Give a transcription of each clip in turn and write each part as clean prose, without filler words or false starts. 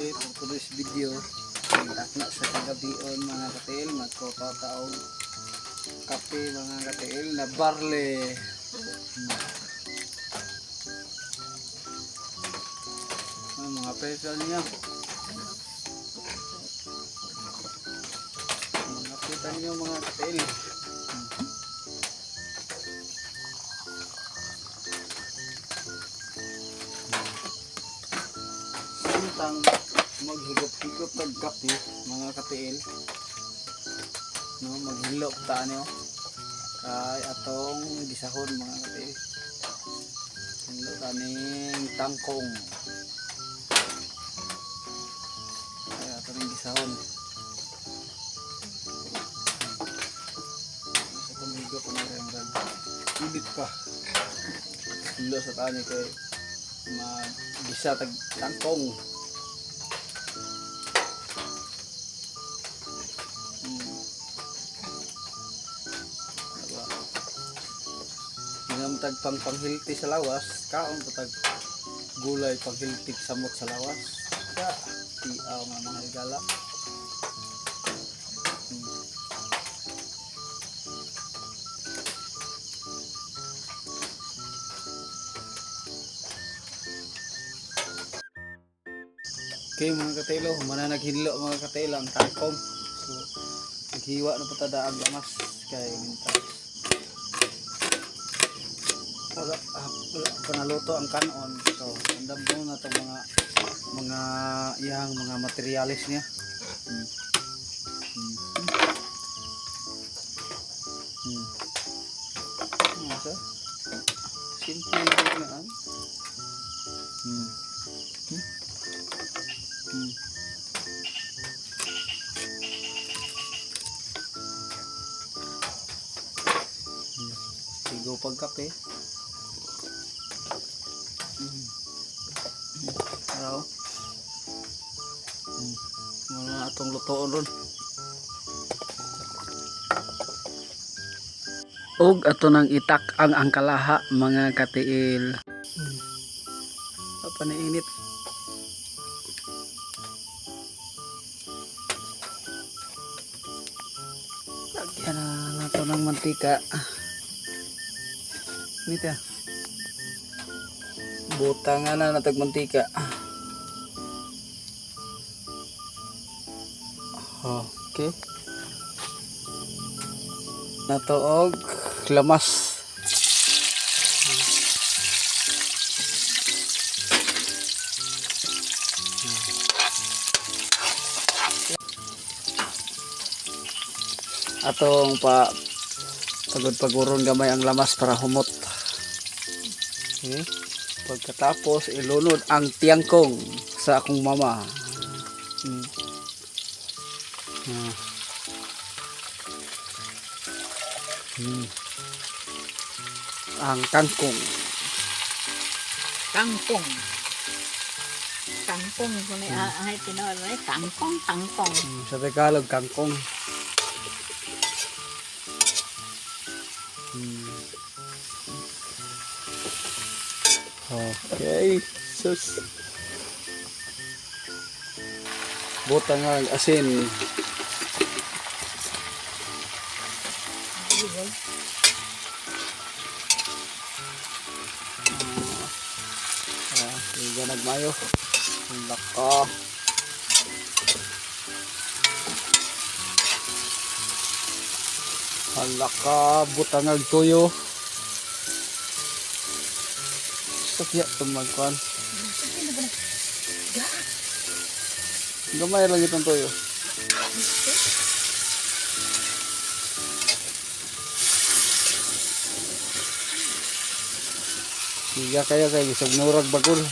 Okay, for today's video, takna sa kagabion, mga katiil, magkuha ta og kape, mga katiil, na barley. Ay, mga pesa niya. Mga pita niyo, mga katiil. Samtang maghigop-higop tag kape, mga katiil. No, maghilop ta niyo. Kay atong gisahon, mga katiil. Hinlo ta ning tangkong. Kay atong gisahon. Sa itong higop ang rag. Init pa. Hilo sa tani kay magisa tag tangkong. Diba? Ingam tag pang panghilti sa lawas, kaon pa tag gulay panghilti samot sa lawas. Ka tiaw nga mga higala. Okay, mga katilo, humana naghinlo, mga katilo, ang kangkong. So, naghiwa na po ang lamas kay mintas. Wala, wala pa naluto ang kanon. So, andam mo na itong mga iyang mga materialis niya. Ano siya? Simple lang na. Sigaw pagkape. Araw. Muna atong lutoon ron. Og ato nang itak ang angkalaha, mga katiil. Pa init. Lagyan na nato ng mantika. Init ah. Butangan na natag mantika. Okay. Nato og lamas. Atong pa pagod-paguron gamay ang lamas para humot. Okay. Pagkatapos, ilunod ang tiyangkong sa akong mama. Ah. Ang kangkong. Kangkong. Kangkong kung ay tinuod ay kangkong, kangkong. Sa Tagalog, kangkong. Okay. Sus. Butang ang asin. Ah, siga nagmayo. Ang laka. Hala ka, butangag tuyo. Sakya tumagkuan. Gamay lang itong tuyo. Siga kayo kay bisag murag bagol. Ang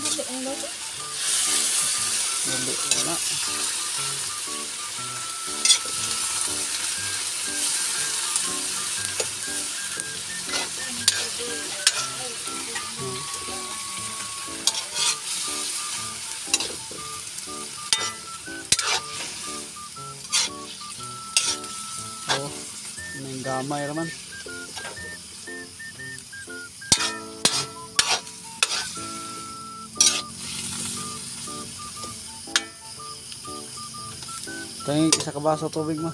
dali ang luto. Dali wala. Oh, may gamay raman. Tanging isa ka baso tubig, ma.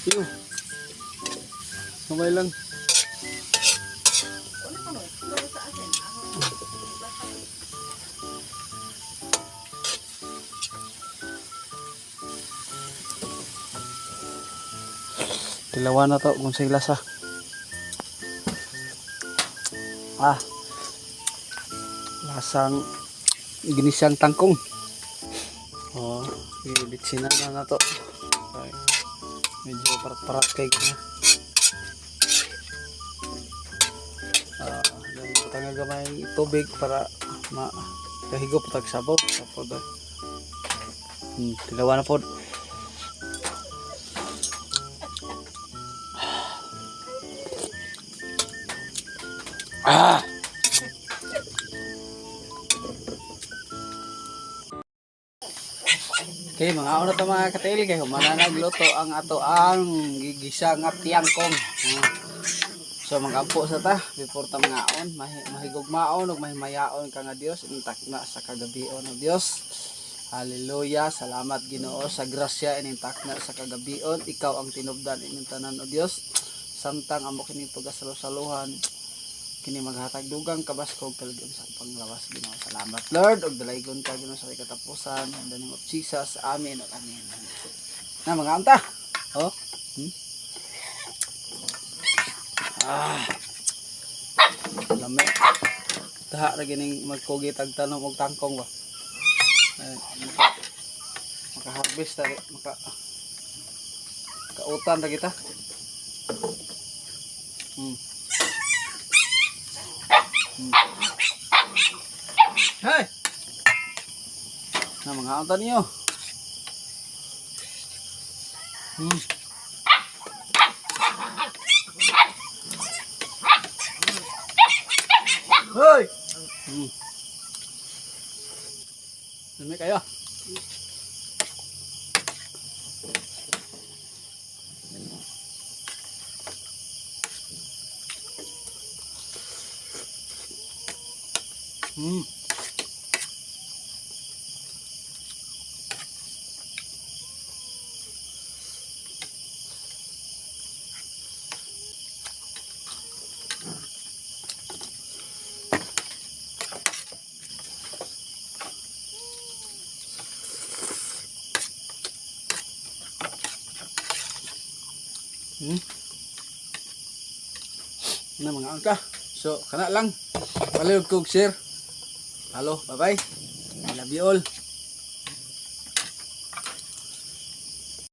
Iyo. Kamay lang. Tilawan na to kung say lasa. Ah. Lasang ginisang tangkong. Oh, ibitsina na na to. Ay, medyo parat-parat kay gina. Ah, yung butang gamay tubig para ma kahigop tag sabaw. Tapos tilawan na pod. Ah! Okay, mga una to, mga katail, kay humana nagluto ang ato ang gigisa nga tiyangkong. Ah. So magampo sa ta before ta mangaon, mahigugmaon ug mahimayaon ka nga Dios intak na sa kagabion o Dios. Hallelujah, salamat Ginoo sa grasya ining takna sa kagabion. Ikaw ang tinubdan ining tanan o Dios. Samtang amo kini pagasalusaluhan kini maghatag dugang kabaskog kaluoy sa panglawas, Ginoo. Salamat, Lord, ug dalaygon ka, Ginoo, sa katapusan. In the name of Jesus. Amen ug amen. Na mga anta. Oh. Ah. Lami. Taha ra gining magkugi tag tanom og tangkong ba. Eh, maka harvest ta maka kautan ra kita. Hey! Na mga anta niyo. Hoy! Lami kayo. Na mga angka. So, kana lang. Palihog kog share. Halo, bye-bye. I love you all.